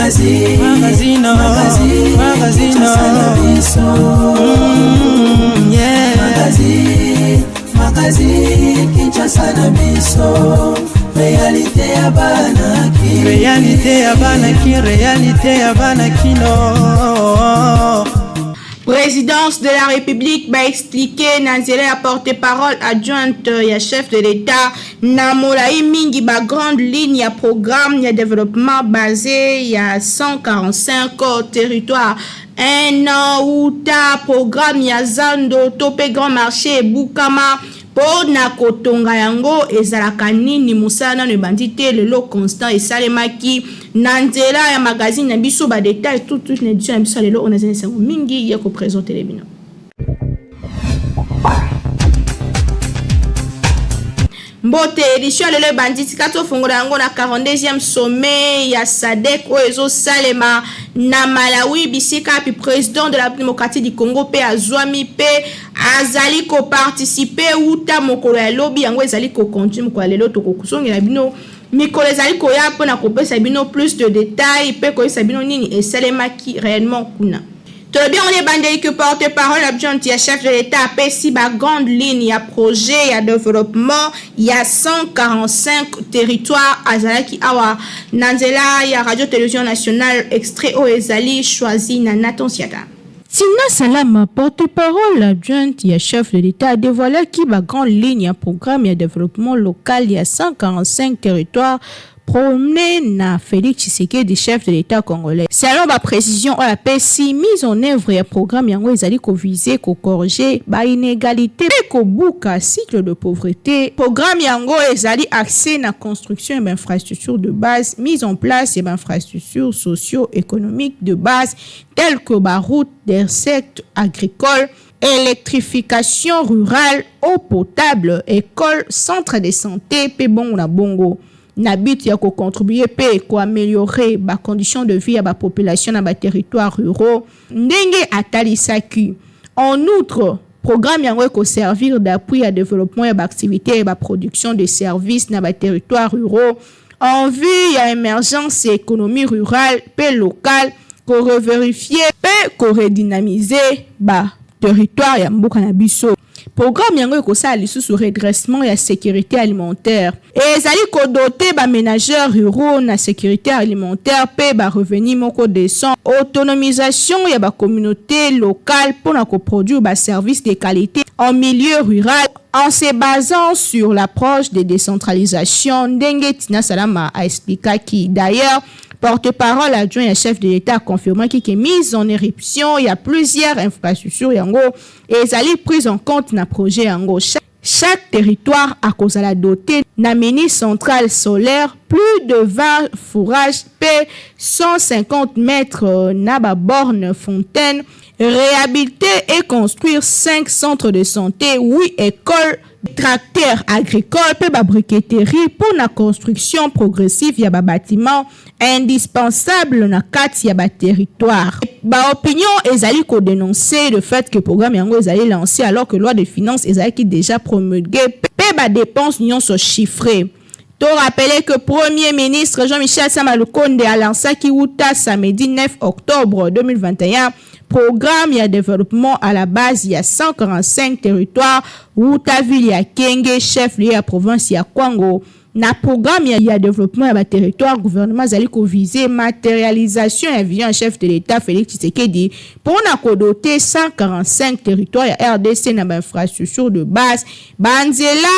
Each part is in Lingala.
Magazine, magazine, magazine, magazine, yeah. Magazine, magazine, Kinshasa na biso. Réalité ya bana ki. Réalité ya bana ki, réalité ya bana kino. Présidence de la République ba expliquer na nzela ya porte-parole adjointe ya chef de l'État na molai mingi ba grande ligne ya programme ya développement basé ya 145 territoires. Un an uta programme ya zando to pe grand marché ebukama mpo na kotonga yango ezalaka nini? Mosala nano ebandi te. Lelo constant esalemaki na nzela ya magazine na biso, ba détail tout tout na édition na biso ya lelo oyo nazali na esengo mingi ya kopresentele bino. Mbote, édition ya lelo ebandi. Tika tofongola yango na 42e sommet ya SADC oyo ezosalema na Malawi, bisika api président de la Démocratie du Congo mpe azwami mpe azali koparticipe wuta mokolo ya lobi. Yango ezali kocontinue mokolo ya lelo. Tokosongela bino mikolo ezali koya mpona kopesa bino plus de détails mpe koyebisa bino nini esalemaki réellement kuna. Tolobi yango na ebandeli ke porte-parole adjointe ya chef de l'État apesi ba grande ligne ya projet ya développement ya 145 territoire. Azalaki awa na nzela ya Radio Télévision Nationale. Extrait oyo ezali choisi na Nathan Siata. Tina Salama, porte-parole adjointe ya chef de l'État, a dévoilaki ba grande ligne ya programme ya développement local ya 145 territoires prôné na Félix Tshisekedi, chef de l'État congolais. Selon ba précision oyo apesi, mise en œuvre ya programme yango ezali koviser kocorriger ba inégalité mpe kobuka cycle de pauvreté. Programme yango ezali axé na construction ya bainfrastructure de base, mise en place ya bainfrastructure socio-économique de base telles que ba route, desserte agricole, électrification rurale, eau potable, école, centre de santé mpe bongo na bongo, na but ya kocontribuer mpe koaméliorer bacondition de vie ya bapopulation na baterritoire ruraux, ndenge atalisaki. En outre, programme yango ekoservir d'appui ya développement ya baactivité ya baproduction de services na baterritoire ruraux en vue ya émergence ya économie rurale mpe locale, korevivifier mpe koredynamiser baterritoire ya mboka na biso. Programme yango ekosala lisusu redressement ya sécurité alimentaire. Ezali kodoter baménageurs ruraux na sécurité alimentaire mpe barevenu moko décent, autonomisation ya bacommunauté locale mpona koproduire baservice de qualité en milieu rural en se basant sur l'approche de décentralisation, ndenge Tina Salama a expliquaki. D'ailleurs, porte-parole adjoint ya chef de l'État confirmaki que mise en éruption ya plusieurs infrastructures yango ezali prise en compte na projet yango. Chaque territoire akozala doté na mini centrale solaire, plus de 20 fourrages pe 150 mètres na baborne fontaine, réhabiliter et construire 5 centres de santé, 8 écoles, tracteurs agricoles mpe babriqueterie mpo na construction progressive ya babâtiment indispensable na kati ya baterritoire. Baopinion ezali kodénoncer le fait que programme yango ezali lancé alors que loi de finances ezalaki déjà promulgué mpe badépense nyonso chiffré. To rappeler que Premier ministre Jean-Michel Sama Lukonde alansaki wuta samedi 9 octobre 2021 programme ya développement à la base ya 145 territoires wuta ville ya Kenge, chef lieu ya province ya Kwango. Na programme ya développement ya baterritoire, gouvernement azali koviser matérialisation ya vision ya chef de l'État Félix Tshisekedi mpona kodoter 145 territoire ya RDC na bainfrastructure de base, banzela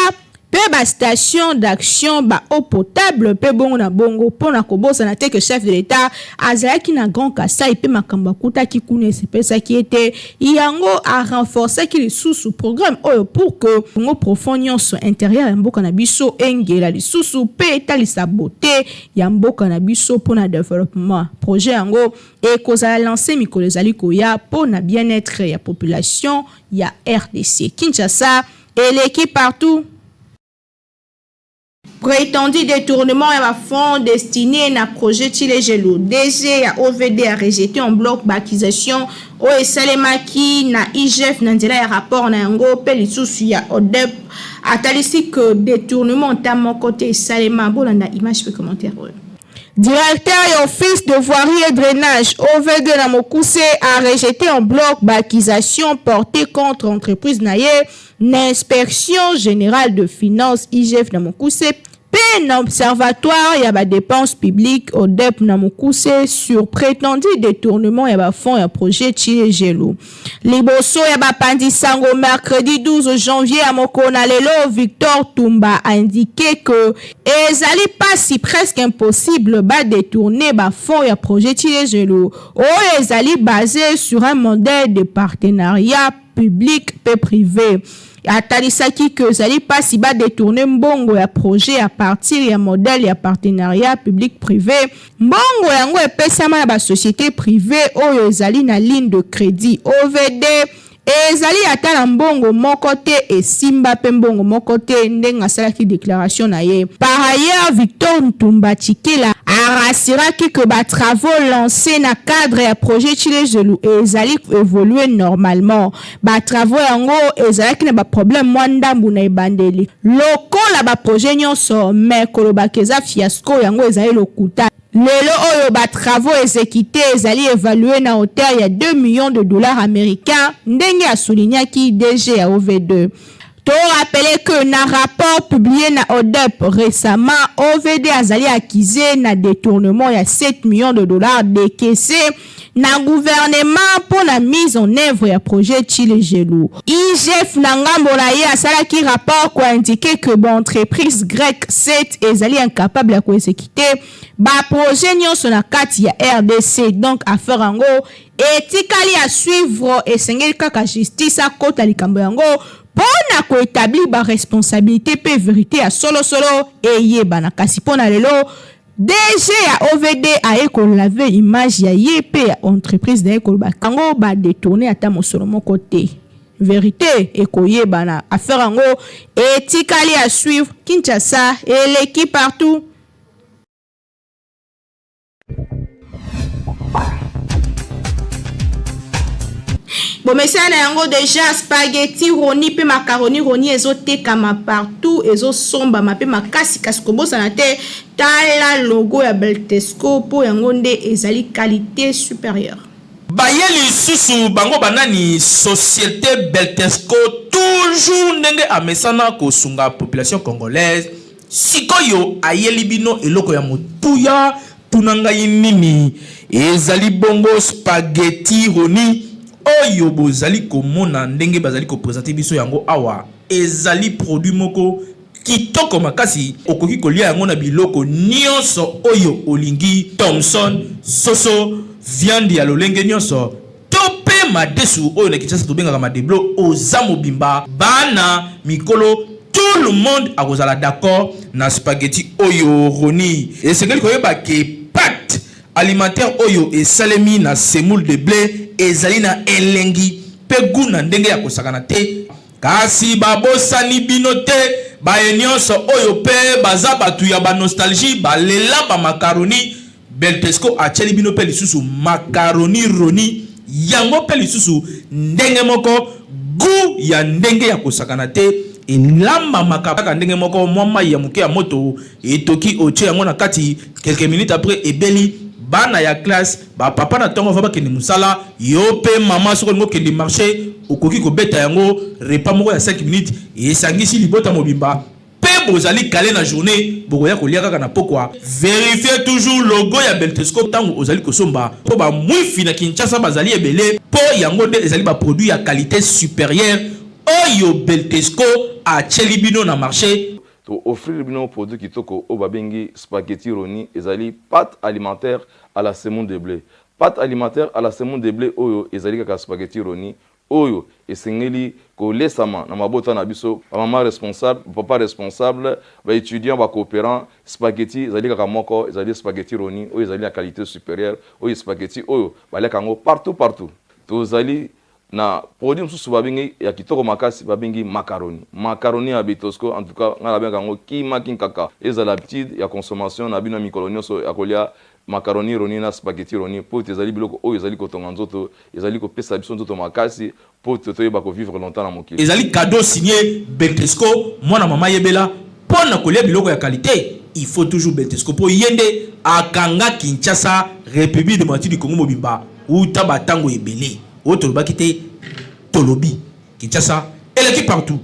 mpe bastation d'action, ba-eau potable mpe bongo na bongo. Mpona kobosana te ke chef de l'État azalaki na Grand Kasai mpe makambo akutaki kuna esepesaki ete yango arenforçaki lisusu programme oyo pour que Congo profond nyonso, intérieur ya mboka na biso, engela lisusu mpe etalisa beauté ya mboka na biso mpona développement. Projet yango ekozala lancé mikolo ezali koya mpona bien-être ya population ya RDC. Kinshasa eleki partout. Prétendu détournement ya bafonds destinés na projet Tshilejelu, DG ya OVD a rejeté en bloc baaccusation oyo esalemaki na IGF na nzela ya rapport na yango mpe lisusu ya ODEP. Atalisi ke détournement nta moko te esalema. Bolanda image mpe commentaire oyo. Directeur ya Office de voirie et drainage, OVD na mokuse, a rejeté en bloc ba accusations portées contre entreprise na ye na Inspection générale de finances, IGF na mokuse, mpe na Observatoire ya ba dépenses publiques, ODEP na mokuse, sur prétendu détournement ya ba fonds ya projet Tshilejelu. Liboso ya bapanzi sango mercredi 12 janvier ya mokolo na lelo, Victor Tumba a indiqué que ezali pasi, presque impossible, ba détourner ba fonds ya projet Tshilejelu oyo ezali basé sur un modèle de partenariat public pe privé. Atalisaki que ezali pasi ba détourner mbongo ya projet à partir ya modèle ya partenariat public privé. Mbongo yango epesama na ba société privée oyo ezali na ligne de crédit. OVD ezali ata na mbongo moko te esimba mpe mbongo moko te, ndenge asalaki déclaration na ye. Par ailleurs, Victor Ntumba Tshikela arassuraki que ba travaux lancés na cadre ya projet Tshilejelu ezali évoluer normalement. Ba travaux yango ezalaki na ba problème mwa ndambu na ebandeli lokola ba projet nyonso, mais kolobaka eza fiasco, yango ezali lokuta. Lelo oyo ba travaux exécutés ezali évalué na hauteur ya 2 millions de dollars américains, ndenge asoulignaki DG ya OV2. To rappeler que na rapport publié na ODEP récemment, OVD azali accusé na détournement ya 7 millions de dollars décaissés na gouvernement pour la mise en œuvre ya projet Tshilejelu. IGF na ngambo na ye asalaki rapport ko indiquer que ba entreprise grecque 7 ezali incapable ya koexécuter ba projet nyonso na kati ya RDC. Donc affaire yango etikali à suivre, esengeli kaka justice akota likambo yango mpona koétablir ba responsabilité mpe vérité ya solosolo eyebana. Kasi mpona lelo, DG ya OVD aye kolaver image ya ye mpe ya entreprise na ye, koloba yango badétourner ata mosolo moko te. Vérité ekoyebana, affaire yango etikali à suivre. Kinshasa eleki partout. Bomesana na yango déjà, spaghetti roni mpe macaroni roni ezotekama partout, ezosombama mpe makasi. Kasi kobosana te, tala logo ya Beltesco mpo yango nde ezali qualité supérieure. Baye lisusu bango banani? Société Beltesco, toujours ndenge amesana kosunga population congolaise. Sikoyo ayeli bino eloko ya motuya. Tuna ngai nini ezali bongo? Spaghetti roni oyo bozali komona ndenge bazali koprésenter biso yango awa, ezali produit moko kitoko makasi. Okoki kolia yango na biloko nyonso oyo olingi: thomson, soso, viande ya lolenge nyonso, to mpe madesu oyo na Kinshasa tobengaka madeblo. Oza mobimba, bana, mikolo, tout le monde akozala d'accord na spaghetti oyo roni. Esengeli koyeba ke pâte alimentaire oyo esalemi na semoule de blé ezali na elengi mpe goût na ndenge ya kosakana te. Kasi babosani bino te, baye nyonso oyo mpe baza bato ya banostalgie, balela bamakaroni. Beltesco atieli bino mpe lisusu makaroni roni. Yango mpe lisusu ndenge moko, goût ya ndenge ya kosakana te. Elambamaka kaka ndenge moko: mwa mai ya moke ya moto etoki, otie yango na kati, quelques minutes après ebeli. Bana ya classe, bapapa na ntongo va bakende mosala, yo mpe mama soki olingi okende marché, okoki kobeta yango repas moko ya 5 minutes, esangisi libota mobimba mpe bozali kale na journée, bokoya kolia kaka na pokwa. Vérifie toujours logo ya Beltesco ntango ozali kosomba, mpo bamwifi na Kinshasa bazali ebele, mpo yango nde ezali baproduit ya qualité supérieure oyo Beltesco atieli bino na marché. To offrir bino produit kitoko oyo babengi spaghetti roni. Ezali pâte alimentaire à la semoule de blé. Pâte alimentaire à la semoule de blé oyo ezali kaka spaghetti roni oyo esengeli kolesama na mabota na biso, bamama responsable, papa responsable, baétudiant, bacoopérant. Spaghetti ezali kaka moko, ezali spaghetti roni oyo ezali na qualité supérieure, oyo spaghetti oyo baliaka yango partout partout. Tozali na produit mosusu babengi ya kitoko makasi, babengi macaroni. Macaroni ya Beltesco, en tout cas ngai nabengaka yango kimaki kaka. Ezala habitude ya consommation na bino ya mikolo nyonso ya kolia macaroni roni na spaghetti roni, mpo ete ezali biloko oyo ezali kotonga nzoto, ezali kopesa biso nzoto makasi, mpo te toyeba kovivre longtemps na mokili. Ezali cadeau signé Beltesco. Mwana mama, yebela mpo na kolia biloko ya qualité, il faut toujours Beltesco, mpo ye nde Akanga Kinshasa, Republique democratique du Congo mobimba wuta ba tango ebele. Oyo tolobaki te, tolobi. Kinshasa eleki partout.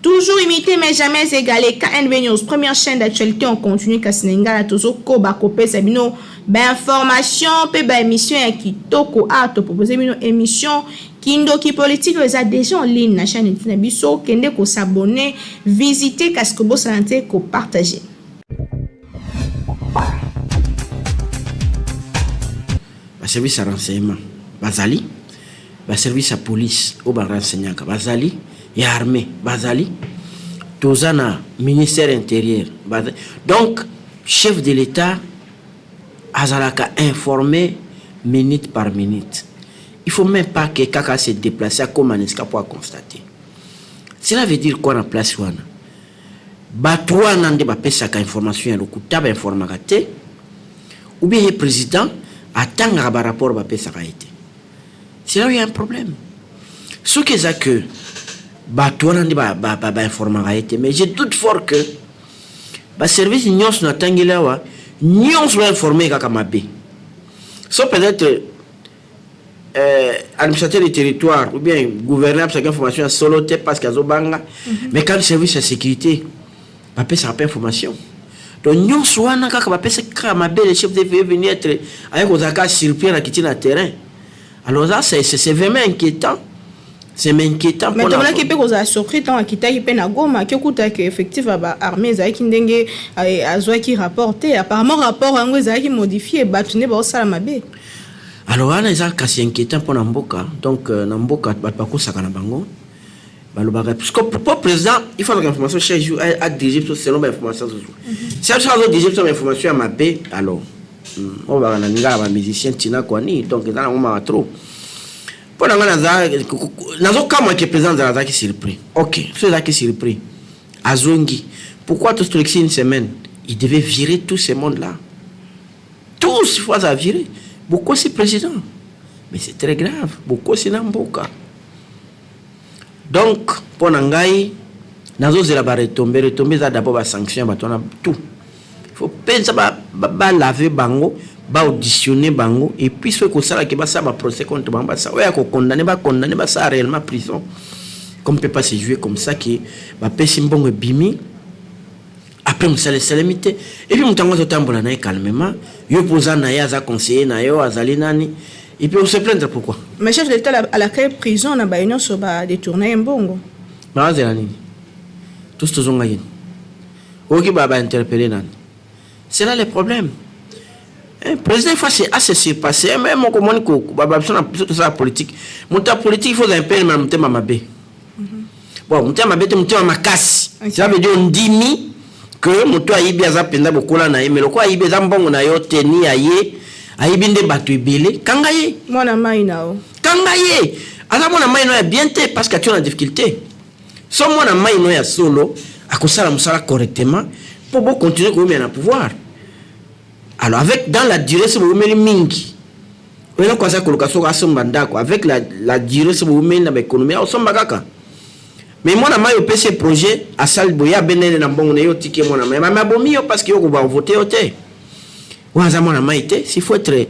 Toujours imité mais jamais égalé. KNB News, première chaîne d'actualité en continu kasi na Lingala tozokoba kopesa bino ba information pe ba émission ya kitoko a to proposer bino émission Kindoki politique oyo eza dejà en ligne na chaîne na biso kende ko s'abonner visiter kasi kobosana te ko partager. Ba service ya renseignement bazali, ba service ya police oyo ba renseignaka bazali, ya armee bazali, toza na ministère interieur bazali. Donc chef de l'Etat azalaka informe minute par minute. Il faut meme pas que kaka a se deplacer akoma na esika po a constater. Cela veut dire quoi na place wana? Batu wana nde bapesaka information ya lokuta, ba informaka te ou bien ye president atangaka ba rapport bapesaka ye te. C'est là où il y a un problème. Soki eza que batu wana nde ba, ba, ba, ba informaka ye te, mais je doute fort que ba service nyonso natangeli awa nyonso ba informer kaka mabe. So peut-être euh, administrateur du territoire ou bien gouverneur apesaka information ya solo te parce que azobanga mm -hmm. mais quand service ya sécurité bapesaka mpe information donc nyonso wana kaka bapesaki kaka mabe le chef devait venir être aye kozala kaka surpris na kiti na terrain. Alors ça, c'est vraiment inquiétant, c'est inquiétant. Mais tomonaki mpe kozala surpris ntango akitaki mpe na Goma, ake okutaki effectif ya baarmée ezalaki ndenge azwaki rapport te. Apparemment rapport yango ezalaki modifie, bato nde baosala mabe. Alors wana eza kasi inquiétant mpo na mboka. Donc na mboka bato bakosaka na bango, balobaka parce que po président il faut azwaka information chaque jour, adirige biso selon bainformation azozwa. Si biso azodirige biso bainformation ya mabe, alors oyo baka na lingala bamusicien ntina kwani. Donc eza nango mawa trop mpo na ngai. Naza nazokamwa ke président nzala azalaki surpris. Ok, so ezalaki surpris, azongi, pourquoi tous tolekisi une semaine? Il devait virer tout ce monde là, tous, il faut aza virer. Bokosi président, mais c'est très grave, bokosi na mboka. Donc mpo na ngai nazozela baretombées. Retombées eza d'abord basanction ya bato wana tout. Il faut mpenza balave bango, baauditionne bango, et puis soki kosalaki basala baprocès contre bango, basala oyo ya kokondane, bakondane, basala réellement prison. Comme peut pas se jouer comme ça ke bapesi mbongo, ebimi, après mosala esalemi te, et puis moto yango azotambola na ye calmement. Yo mpo oza na ye, aza conseiller na yo, azali nani, et puis ose plaindre pourquoi? Mais chef de l'État alakaki prison na baye nyonso badétourne ye mbongo. Bazela nini? Tous tozongaki oyoki bainterpele nani? C'est là le problème. Eh, président il faut se surpasser. Mais moko omoni biso na biso tosala politique, moto ya politique il faut ozala mpe na motema mabe. Bon, motema mabe te, motema makasi. Cela veut dire ondimi que moto ayibi aza mpenza bokola na ye, mais lokola ayibi eza mbongo na yo te ni ya ye, ayibi nde bato ebele, kanga ye. Mwana mai na yo. Kanga ye, aza mwana mai no ya bien te parce que atie na difficulté. So mwana mai no ya solo akosala mosala correctement mpo bocontinue koumela na pouvoir. Alors avec dans la durée, so boumeli mingi, eloko aza koluka soki asomba ndako, avec la durée, so boumeli na baéconomie, aosomba kaka. Mais mwana mai opesi ye projet, asali boye, abendele na mbongo na ye, otiki ye mwana mai, mame abomi yo parce que yo koba vote yo te, oyo aza mwana mai te. S'il faut être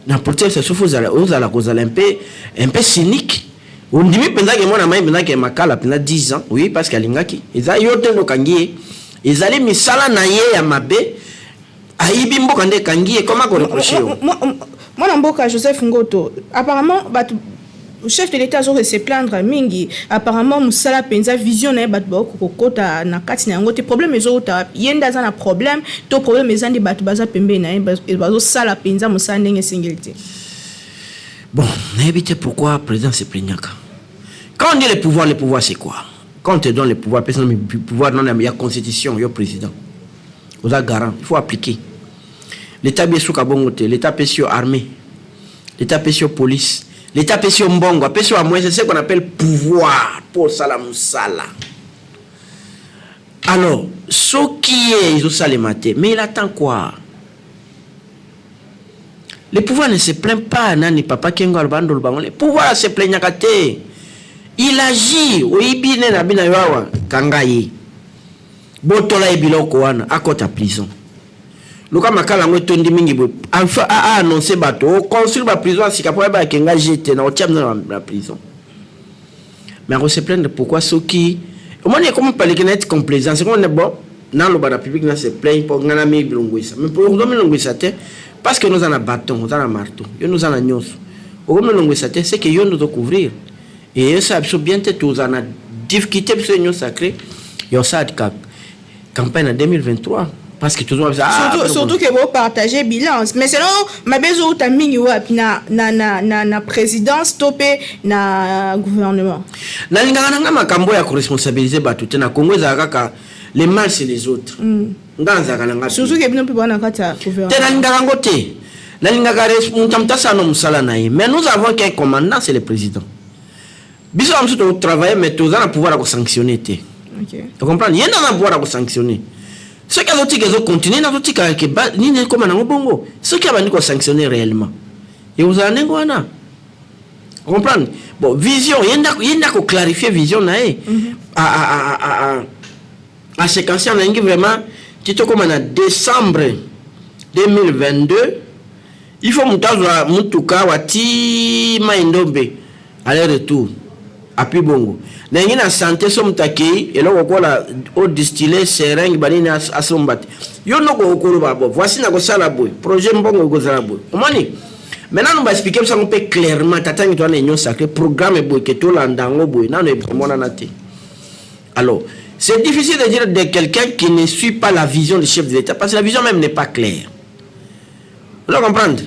na politique, ça faut ozala kozala un peu cynique. Ondimi mpenza ke mwana mai mpenza ke makala mpenza 10 ans, oui, parce que alingaki eza yo te nde okangi ye, ezali misala na ye ya mabe, ayibi mboka nde ekangi ye. Koma koreproche yo? Mwana mboka Joseph Ngoto, apparemment bato, chef de l'État azo se plaindre mingi. Apparemment mosala mpenza, vision na ye, bato bakoki kokota na kati na yango te. Problème ezouta ye nde aza na problème to problème eza nde bato baza pembeni na ye, bazosala mpenza mosala ndenge esengeli te? Bon, nayebi te pourquoi président se plaignaka. Quand on dit le pouvoir, le pouvoir c'est quoi? Quand on te donne le pouvoir, personne pouvoir non, il y a constitution, yo président oza garant, il faut appliquer. L'état bien suka bongo te. L'état apesi yo armée, l'état apesi yo police, l'état apesi yo mbongo, apesi yo moyen, c'est ce qu'on appelle pouvoir mpo osala mosala. Alors soki ye ezosalema te, mais il attend quoi? Le pouvoir ne se plaint pas. Nani papa Kengo aloba ndolo bango, le pouvoir se plaignaka te. Il agit. Oyibi ne na bina yo awa kanga ye. Botola ye biloko wana akota prison. Luka makala yango etondi mingi boye. Enfin a annoncer bato o construire ba prison ya sika po bayeba ke nga je te na otia bino na prison. Mais ako se plaindre pourquoi soki omoni ekomi paleke na ete complaisance ekomi ne bon naloba na public na se plaindre po nga na milongwisa mais po ozo milongwisa te parce que noza na bâton oza na marteau yo noza na nyonso okomi milongwisa te c'est que yo nde ozo couvrir et esala biso bien te toza na difficulté biso union sacrée ya osala campagne na 2023 parce que toujours ah, surtout, surtout que vous partagez bilan mais selon mabe ezouta mingi wapi na, na, na, na, na présidence to mpe na gouvernement? Nalingaka na nga makambo ya koresponsabiliser bato te. Na Congo ezalaka kaka le mal, c'est les autres. Nga nazalaka na nga Surtout ke bino mpe bwana kati ya gouvernement. Te, nalingaka yango te. Nalingaka moto moto asala no mosala na ye, mais nous avons qu'un commandant, c'est le président. Biso na biso totravaille, mais toza na pouvoir ya kosanctionner te. Ocomprendre? Ye nde aza na pouvoir ya kosanctionner. Soki azotika, ezocontinue, nazotika ke nini ekóma nango bongo. Soki abandi kosanctionner réellement, ekozala ndenge wana. Comprendre? Bon, vision, ye nde akoclarifier vision na ye a séquence. Nalingi vraiment ti tokóma na décembre 2022, il faut moto azwa mutuka awa ti Mai Ndombe, aller retour apui bongo. Nalingi na santé, so moto akei, eloko kola o distille, seringue, banini, asomba te. Yo noko okoloba: "Bon, voici, nakosala boye, projet mbongo ekozala boye." Omoni, maintenant no baexpliquer biso yango mpe clairement. Tatangi to wana union sacrée, programme boye ke tolanda yango boye, nano emonana te. Alors c'est difficile de dire de quelqu'un qui ne suit pas la vision du chef de l'État, parce que la vision même n'est pas claire. Vous comprendre?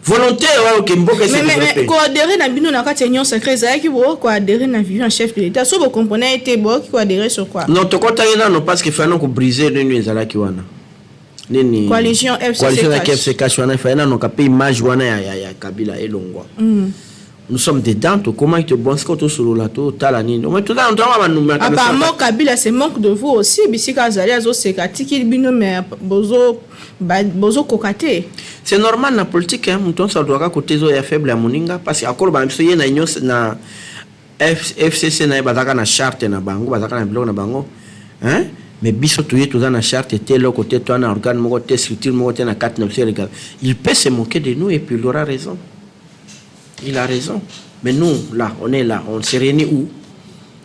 Volonté oyo ke mboka Mais koadhérer na bino na kati ya union sacrée, ezalaki bo koadhérer na vision chef de l'État? So bocomprenait ete boyoki koadhérer sur quoi? Non, tokɔtaki nano parce que fana kobriser nini ezalaki wana, nini? Coalition FCC. Coalition ezalaki FC Cash wana. Efallait nano ka mpe image wana ya Kabila elongwa. Nous sommes dedans, tokomaki to bon, sikoyo tosolola, totala nini. Omoi tozala tozanga banumba. Apparemment Kabila se manque de vous aussi. Bisika azali, azoseka, atiki bino, mais bozokoka te. C'est normal na politique, hein. Moto nyonso alobaka kote ezoya faible ya moninga, parce que akoloba na biso ye na union na FCC na ye, bazalaka na charte na bango, bazalaka na biloko na bango, hein? Mais biso toye, toza na charte te, eloko te, toa na organe moko te, structure moko te na kati na biso. Il peut se moquer de nous et puis il aura raison, il a raison. Mais nous là, on est là, on se réunit où?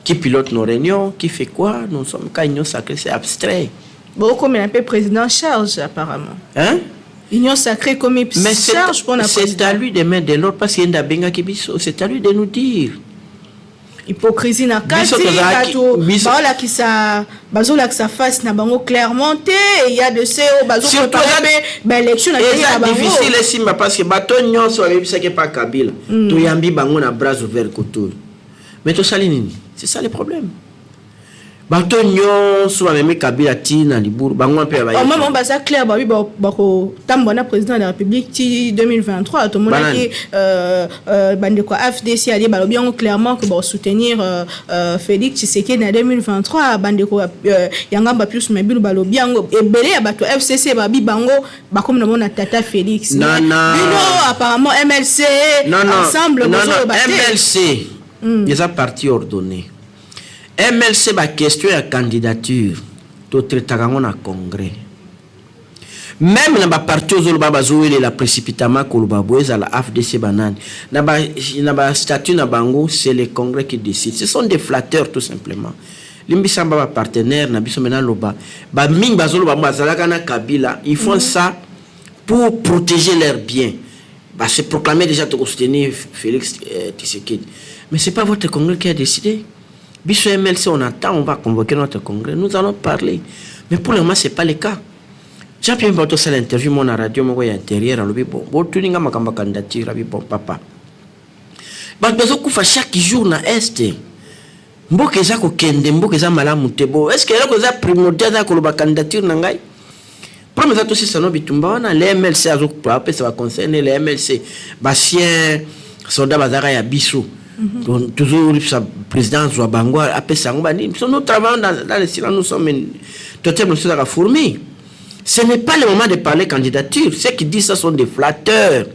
Qui pilote nos réunions? Qui fait quoi? Nous sommes qu'à union sacrée, c'est abstrait. Bokomela mpe président charge apparemment. Hein? Union sacrée comme Mais charge mpona c'est à lui de mettre de l'ordre, parce qu'il y a abengaki biso, c'est à lui de nous dire. Hypocrisie na kati, bato baolakisa, bazolakisa face na bango clairement te. Ya de se oyo bazopréparer mpe baélection na ndenge na bango. Difficile esimba, parce que bato nyonso bayebisaki pa Kabila, toyambi bango na bras ouvert kotoyo, mais tosali nini? C'est ça le problème. Bato nyonso bamemi Kabila ti na liburu, bango mpe. Mama, baza clair, babi bakotambola na président de la République ti 2023. Tomonaki bandeko ya AFDC alie balobi yango clairement ke bakosoutenir Félix Tshisekedi na 2023. Bandeko ya ngambo Pius Mabilu balobi yango, ebele ya bato FCC babi bango bakomi na mona tata Félix. Bino apparemment MLC ensemble bozoloba te. MLC eza parti ordonné. MLC, baquestion ya candidature, totraitaka yango na congrès. Même na baparti ozoloba bazowelela précipitamment koloba boye, ezala AFDC, banani, na bastatut na bango, c'est le congrès qui décide. Ce sont des flatteurs, tout simplement. Limbisa ba bapartenaire na biso. Maintenant loba bamingi bazoloba mo bazalaka na Kabila, ils font ça pour protéger leurs biens. Bah, se proclamer déjà de soutenir Félix Tshisekedi, mais c'est pas votre congrès qui a décidé. Biso MLC, on attend, on va convoquer notre congrès, nous allons parler, mais pour le moment c'est pas le cas. Jean-Pierre Bato osala interview mo na radio moko ya intérieur, alobi: "Bon, botuninga makambo ya candidature." Abi: "Bon papa, bato bazokufa chaque jour na Est, mboka eza kokende, mboka eza malamu te. Bo est ce que eloko eza primordial eza koloba candidature na ngai? Problème eza tosisa no bitumba wana." Le MLC azopesa baconseil ne le MLC, baancien soldat bazalaka ya biso, tozolipisa président azwa bango, apesa yango banini. Biso nous travaillons dans le silence, nous sommes totem, nous ezaka fourmi. Ce n'est pas le moment de parler candidature. Ceux qui disent ça sont des flatteurs,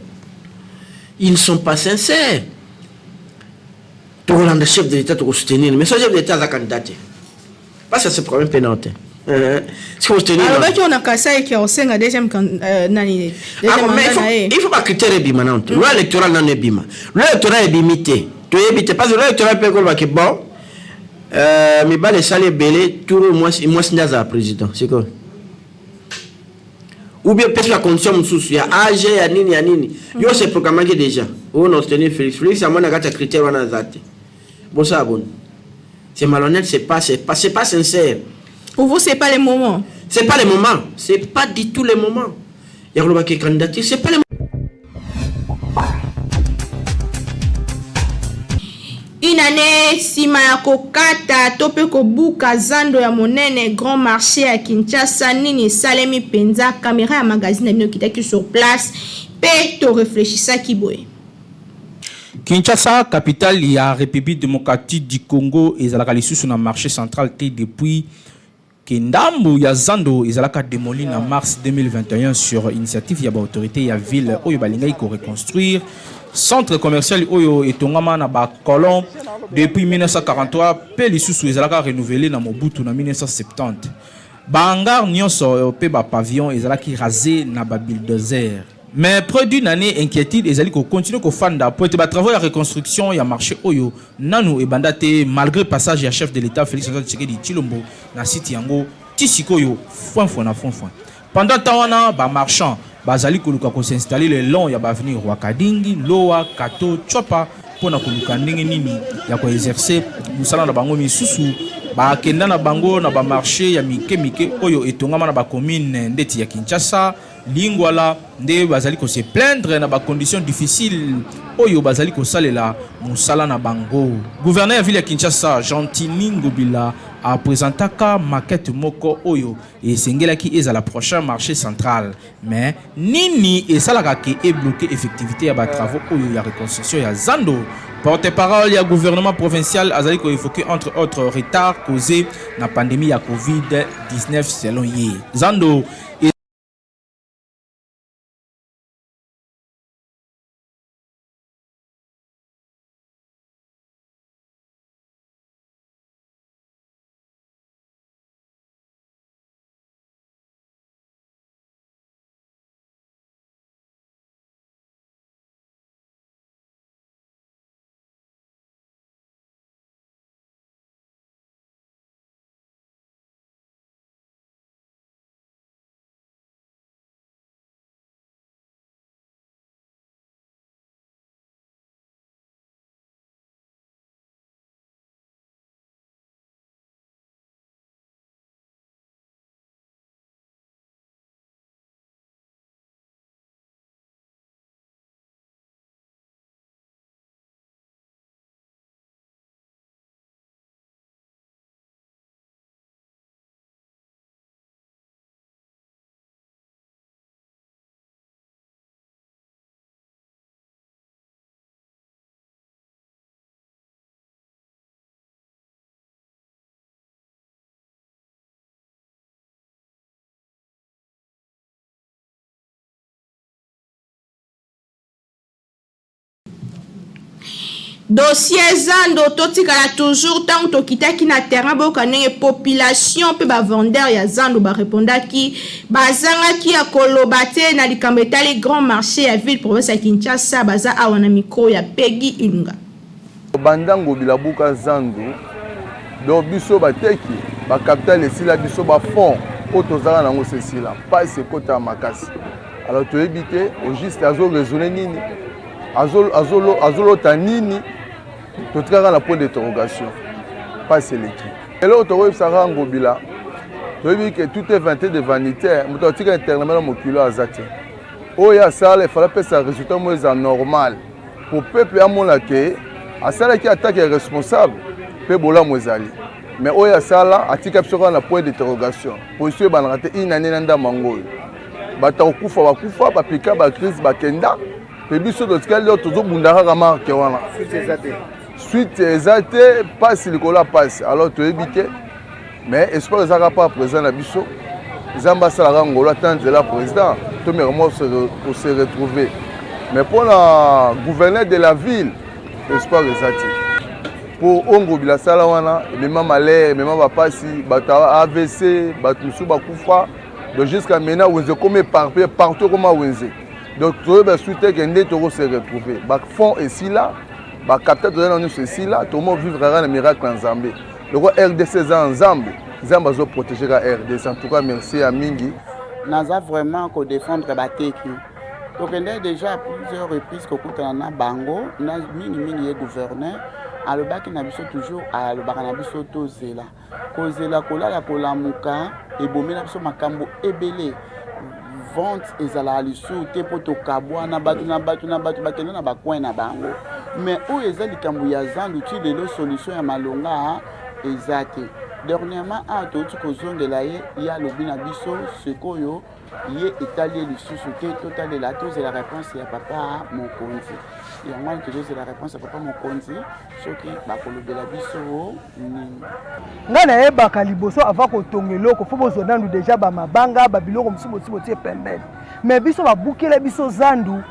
ils ne sont pas sincères. Tokolanda chef de l'État, tokosoutenir. Mais so chef de l'État aza candidat te. Parce que c'est problème mpe nao te. Alobaki oyo na Kasai ke osenga deuxième nani, deuxième mandat na ye. Il faut bacritère ebima nano te. Loi électorale nano ebima. Loi électorale ebimi te, toyebi te, parce que loi électorale mpe ekolobaki bon, mibale esali ebele, tour mwasi mwasi nde azala président sikoyo, ou bien pesi bacondition mosusu ya age ya nini ya nini. Yo se proclamaki déjà oyo na soutenir Félix. Félix amoni na kati ya critère wana aza te. Bosala boni? C'est malhonnête, c'est pas sincère. Pour vous, c'est pas le moment. C'est pas le moment, c'est pas du tout le moment ya kolobaki candidature, c'est pas le. Une année nsima ya kokata to mpe kobuka zando ya monene grand marché ya Kinshasa, nini esalemi mpenza? Caméra ya magazine na bino ekitaki sur place mpe torefléchisaki boye. Kinshasa, capitale ya République démocratique du Congo, ezalaka lisusu na marché central te depuis ke ndambu ya zando ezalaka démoli na mars 2021 sur initiative ya baautorité ya ville oyo balingaki koreconstruire centre commercial oyo etongama na bacolon depuis 1943 mpe lisusu ezalaka renouvelé na Mobutu na 1970. Bahangar nyonso mpe bapavillon ezalaki rasé na babulldozer. Mais près d'une année, inquiétude ezali kocontinue kofanda po ete batravaux ya reconstruction ya marché oyo nanu ebanda te, malgré passage ya chef de l'État Félix Antoine Tshisekedi Tshilombo na site yango. Ti sikoyo, foin na foin. Pendant temps wana, bamarchand bazali koluka kosinstaller le long ya baavenue Rwakadingi, Loa, Kato, Chopa mpona koluka ndenge nini ya koexercer mosala na bango. Misusu bakenda na bango na bamarché ya mike mike oyo etongama na bacommune ndeti ya Kinshasa, Lingwala, nde bazali kose plaindre na bacondition difficile oyo bazali kosalela mosala na bango. Gouverneur ya ville ya Kinshasa, Gentiny Ngobila, apresentaka maquette moko oyo esengelaki ezala prochain marché central. Mais nini esalaka ke ebloquer effectivité ya batravaux oyo ya reconstruction ya zando? Porte-parole ya gouvernement provincial azali koévoquer entre autres retard causé na pandémie ya Covid-19. Selon ye, zando Dossier zando, totikala toujours. Ntango tokitaki na terrain, boyoka ndenge population mpe bavendeur ya zando barepondaki. Bazangaki ya koloba te na likambo etali grand marché ya ville province ya Kinshasa. Baza awa na micro ya Pegi Ilunga. Banda Ngobila buka zandu, donc biso bateki bacapital esila, biso bafond oyo tozalaka nango se esila, mpasi ekotaka makasi. Alors toyebi te au juste azoraisonner nini, azolota nini. Totikaka na point d'interrogation, mpasi eleki. Eloko tokoyebisaka Ngobila, toyebi ke tout est vanité de vanité. Moto atika éternellement na mokili oyo aza te. Oyo asala, efala apesa résultat moko eza normal po peuple amona ke asalaki attaque responsable mpe bolamu ezali. Mais oyo asala, atika biso kaka na point d'interrogation. Position ebandaka te. Une année na ndambo yango oyo, bato akokufa bakufa, bapika bacrise bakenda, mpe biso totikali oyo tozobunda kaka marke wana. Suite eza te, mpasi likolo ya mpasi. Alors toyebi te, mais espoir ezaka pa président na biso. Nzambe asalaka ngolo, ata nzela président, tomeka mwa kose retrouver. Mais mpona gouverneur de la ville, espoir eza te. Mpo oyo Ngobila asala wana emema malheur, emema bapasi, bato ya AVC, bato mosusu bakufa. Donc jusqu'à maintenant wenze ekomi éparpillé partout, ekoma wenze. Donc toyeba su te ke nde toko se retrouver. Ba fonds esila, ba capital toza na nyonso esila, tokomo vivre kaka na miracle ya Nzambe. Lokola RDC eza ya Nzambe, Nzambe azo protéger ka RDC. En tout cas merci ya mingi. Naza vraiment ko défendre bateki. Tokendaki déjà à plusieurs reprises kokutana na bango, na mingi mingi ye gouverneur alobaki na biso toujours, alobaka na biso tozela. Kozela kolala kolamuka ebomela biso makambo ebele. Vente ezalaka lisusu te mpo tokabwana bato na bato na bato bakende na bacoin na bango. Mais oyo eza likambo ya zandu ti lelo solution ya malonga eza te. Dernièrement awa touti kozongela ye, ye alobi na biso sikoyo ye etali ye lisusu te, totalela tozela réponse ya papa mokonzi. Yango wana tozozela réponse ya papa mokonzi soki bakolobela biso nini. Ngai nayebaka liboso avant kotonga eloko fo bozwa nanu deja bamabanga babiloko mosusu bosi botie pembeni, mais biso babukela biso zandu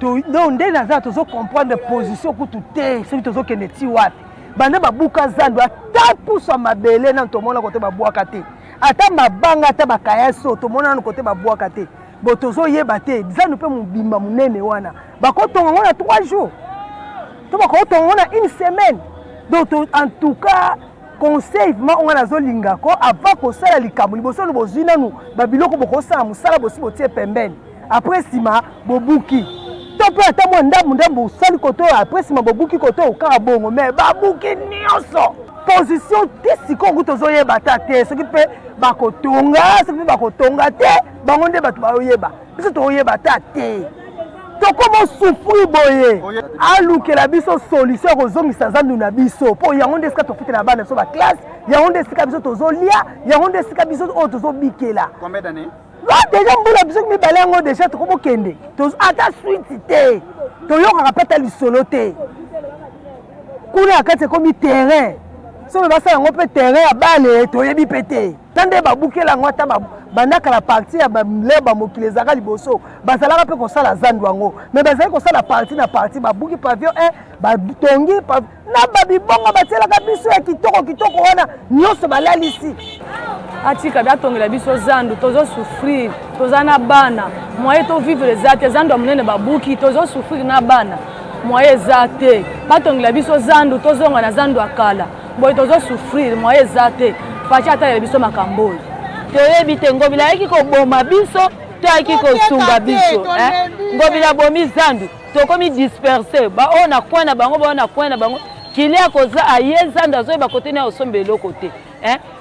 donc nde naza tozo comprendre position kutu te soki tozokende ti wapi. Banda babuka zandu ata puso ya mabele nanu tomona kote babwaka te, ata mabanga ata bakayaso tomona nanu kote babwaka te. Bo tozoyeba te zandu mpe mobimba monene wana bakotonga yango na 3 jours to bakotonga yango na une semaine. Donc en tout cas conseil vraiment onga nazolinga ko avant kosala likambo liboso no bozwi nanu babiloko bokosala mosala bosi botie pembeni, après nsima bobuki to mpe ata mwa ndambu ndambu osali koto oyo, après nsima bobuki koto oyo kaka bongo. Mais babuki nyonso position ti sikoyo kutu tozoyeba ata te soki mpe bakotonga soki mpe bakotonga te, bango nde bato bayoyeba, biso tokoyeba ata te. Tokoma osufri boye, alukela biso solution ya kozongisa zandu na biso, mpo yango nde esika tofutela bana biso baklasse, yango nde esika biso tozolia, yango nde esika biso oyo tozobikela. Deja mbula biso mibale yango deja tokomokende ata suite te, toyokaka mpe ata lisolo te. Kuna ya kati ekomi terrain, soki basala yango mpe terrain ya bale toyebi mpe te. Ta nde babukela yango ata bandaka na parti ya bale bamokili ezalaka liboso, bazalaka mpe kosala zandu yango, mais bazali kosala parti na parti, babuki pavillon 1 batongi na babibongo batielaka biso ya kitoko kitoko wana nyonso balalisi. Atika bi atongela biso zandu, tozo souffrir, toza na bana, moyen to vivre eza te. Zandu ya monene babuki, tozo souffrir na bana, moyen eza te. Batongela biso zandu, tozonga na zandu ya kala boye, tozo souffrir, moyen eza te. Fatshi atalela biso makambo oyo. Toyebi te Ngobila ayaki koboma biso to ayaki kosunga biso. Ngobila abomi zandu, tokomi disperse, baoyo na coin na bango, baoyo na coin na bango. Kilia koza aye zandu azoyeba kote na osomba eloko te.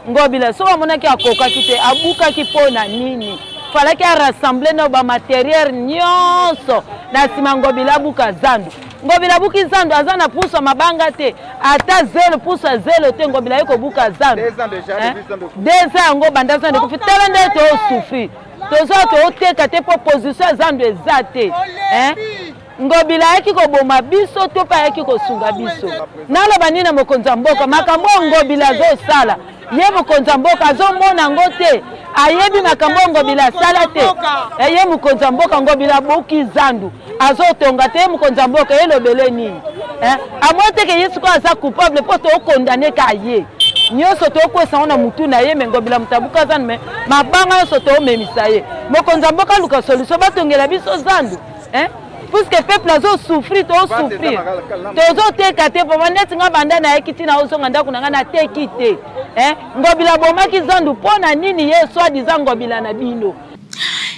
Ngobila soki amonaki akokaki te, abukaki mpo na nini? Falaki arassemble na bamateriel nyonso na nsima Ngobila abuka zandu. Ngobila abuki zandu, aza na puso mabanga te, ata zelo puso ya zelo te. Ngobila aye kobuka zandu 2 ans yango banda zandu ekufi. Tala nde tosouffrir, tozwa toteka te mpo position ya zandu eza te. Ngobila ayaki koboma biso to mpe ayaki kosunga biso? Naloba nini na mokonzi ya mboka? Makambo oyo Ngobila azosala, ye mokonzi ya mboka azomona yango te? Ayebi makambo oyo Ngobila asala te? Ye mokonzi ya mboka, Ngobila abuki zandu, azotonga te, ye mokonzi ya mboka elobele nini? Amoni te ke ye sikoyo aza coupable mpo tokondane ka ye nyonso, tokwesa yango na mutu na ye. Me Ngobila moto abuka zandu, me mabanga nyonso toomemisa ye. Mokonzi ya mboka aluka solution, batongela biso zandu, puisque peuple azosouffrir, tozosouffrir, tozoteka te. Papa, neti nga banda nayaki ntina ozonga ndako na ngai nateki te. Ngobila abomaki zandu mpo na nini? Ye soi disant Ngobila na bino.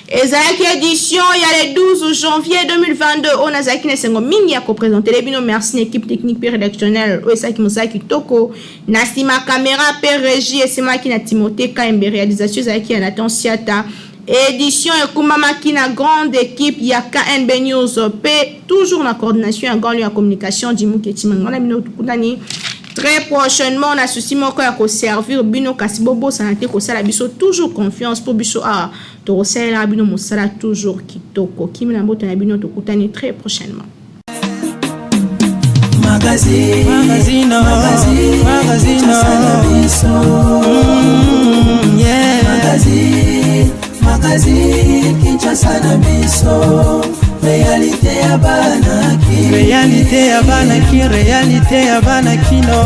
Ezalaki édition ya le 12 janvier 2022 oyo nazalaki na esengo mingi ya koprésentele bino. Merci na équipe technique mpe rédactionnelle oyo esalaki mosala kitoko na nsima caméra mpe régie esemaki na Timothée Kaembe, réalisation ezalaki ya Nathan Siata. Édition ekumbamaki na grande équipe ya KNB News mpe toujours na coordination ya grand lieu ya communication Jimuke Chimanga. Na bino tukutani très prochainement na souci moko ya koservir bino, kasi bobosana te kosala biso toujours confiance mpo biso awa tokosalela bino mosala toujours kitoko. Kimi na mboto na bino, tokutani très prochainement. Magazine, magazine, magazine, magazine, yeah. Magazine, magazine, Kinshasa na biso. Réalité ya bana kin. Réalité ya bana kin, réalité ya bana kino.